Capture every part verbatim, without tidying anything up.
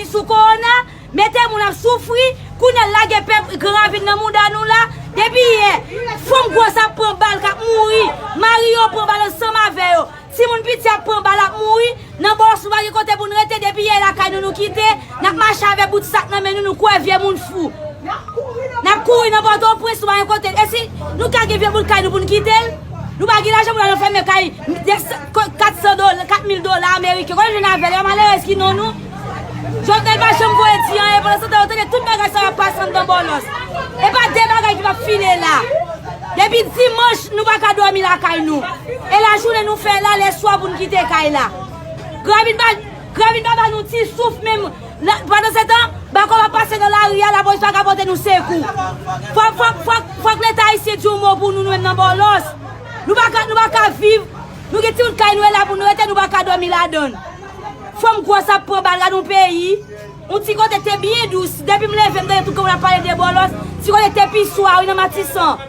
sou kowona, mete moun ap soufri, kounye a lage pèp Gran Ravin nan mouda nou la. Depi yè, fanm gwòs ap pran bal, k ap mouri, mari yo pran bal ansanm avè yo. Timoun piti ap pran bal, ap mouri. Nan Bòlòs, nou pa gen kote pou n rete. Depi yè lakay nou, nou kite. N ap mache avèk bout sak nan men nou, nou kwè vye moun fou. N ap kouri nan Pòtoprens, nou pa gen kote. E si nou ka gen vye bout kay nou pou n kite l? Nou pa gen lajan pou n al fèmen kay de san, kat san dola, kat mil dola ameriken. Kote nou jwenn avè l? E malerèz ki non nou. Jovenel pa janm voye di anyen. Pandan se tan, yo tande tout bagay sa y ap pase anndan Bòlòs. E pa de bagay ki p ap file la. Depi dimanch, nou pa ka dòmi lakay nou. E lajounen nou fè la, lèswa pou n kite kay la. Gran Ravin pa, Gran Ravin pa ba nou ti souf menm. Pandan se tan, bako pa pase nan lari a, lapolis pa ka pote nou sekou. Fòk, fòk, fòk, fòk Leta ayisyen di yon mo pou nou, nou menm nan Bòlòs. Nou pa ka, nou pa ka viv. Nou gen ti bout kay nou e la pou nou rete, nou pa ka dòmi ladan l. Fanm gwòs ap pran bal, gade yon peyi. Yon ti kote te byen dous. Depi m leve, m tande tout moun ap pale de Bòlòs. Ti kote te pi swa, wi, nan Matisan.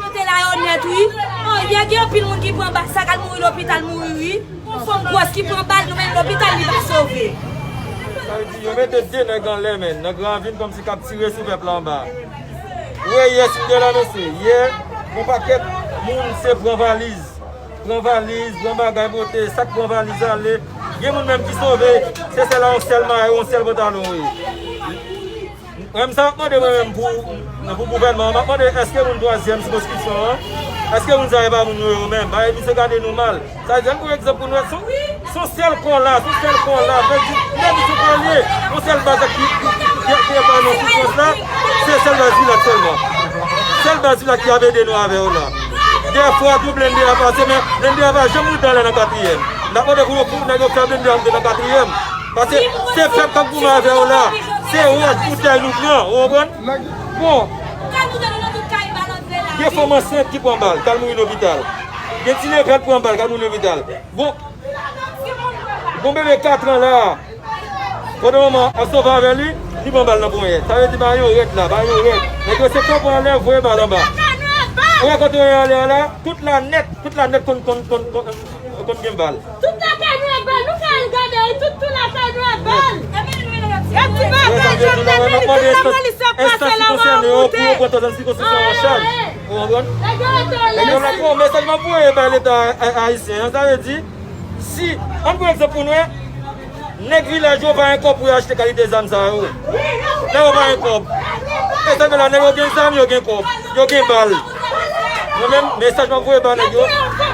Yo te la yo nèt, wi. Bon, yè gen anpil moun ki pran bal, sa k al mouri lopital, mouri, wi. Yon fanm gwòs ki pran bal, nou menm lopital, li pa sove. Sa vle di, yo mete de nèg anlè, men, nan Gran Ravin kòmsi k ap tire sou pèp la anba. Ou wè yè sou tè la, mesye. Yè, yon pakèt moun se pran valiz. Pran valiz, pran bagay pote, sa k pran valiz ale. Gen moun menm ki sove, se sèl a yon sèl mayo, yon sèl pantalon, wi. Mwen menm sa m ap mande mwen menm pou, pou gouvènman an, m ap mande èske moun twazyèm sikonskripsyon an, èske moun sa yo e pa moun nou yo menm? Bagay misye gade nou mal. Sa vle di, ann pran egzanp pou nou, se yon, se yon sèl kò la, se yon sèl kò la, vle di, menm sou kò l ye, yon sèl baz ki, ki, ki, ki, ki epa nan soufrans la, se sèl baz Vilaj sèlman. Sèl baz Vilaj ki ap ede nou avè yo la. Dèfwa tou blende a pase, men blende a pa janm rive anlè nan katriyèm. N ap mande pou yo, pou nèg yo fè blende a rive nan katriyèm. Paske se pèp k ap goumen avè yo la. Se wòch, boutèy nou pran, ou konprann? Bon. Gen fanm ansent ki pran bal, k al mouri lopital. Gen ti levèt pran bal, k al mouri lopital. Bon, gon bebe katran la. Pandan manman ap sove avè li, li pran bal nan ponyèt. Sa vle di bagay yo rèd la, bagay yo rèd. Nèg yo se kanpe anlè, voye bal anba. Ou wè kote yo ye anlè a la, tout la nèt, tout la nèt konn, konn, konn, konn, konn gen bal. Tout lakay nou ap bal, nou ka al gade, wi, tout, tout lakay nou ap bal. Gen ti bagay, Jovenel, men li tout nan molis ap pase la, w a akoute. Pou yo pran tòzàn sikonstriksyon an chaj. Ou konprann? Nèg yo rete an lès. Bon, mesaj m ap voye bay Leta a-, ayisyen an, sa vle di, si, ann pran egzanp pou nou, nèg Vilaj yo pa gen kòb pou yo achte kalite zam sa yo. Nèg yo pa gen kòb. E sa vle la, nèg yo gen zam, yo gen kòb, yo gen bal. Mwen menm, mesaj m ap voye ba nèg yo,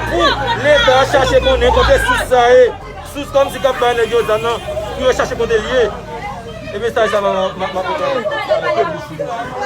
pou Leta chache konnen kote sous sa ye. Sous kòmsi k ap bay nèg yo zam nan, pou yo chache kote l ye. E mesaj sa m ap, m ap, m ap voye.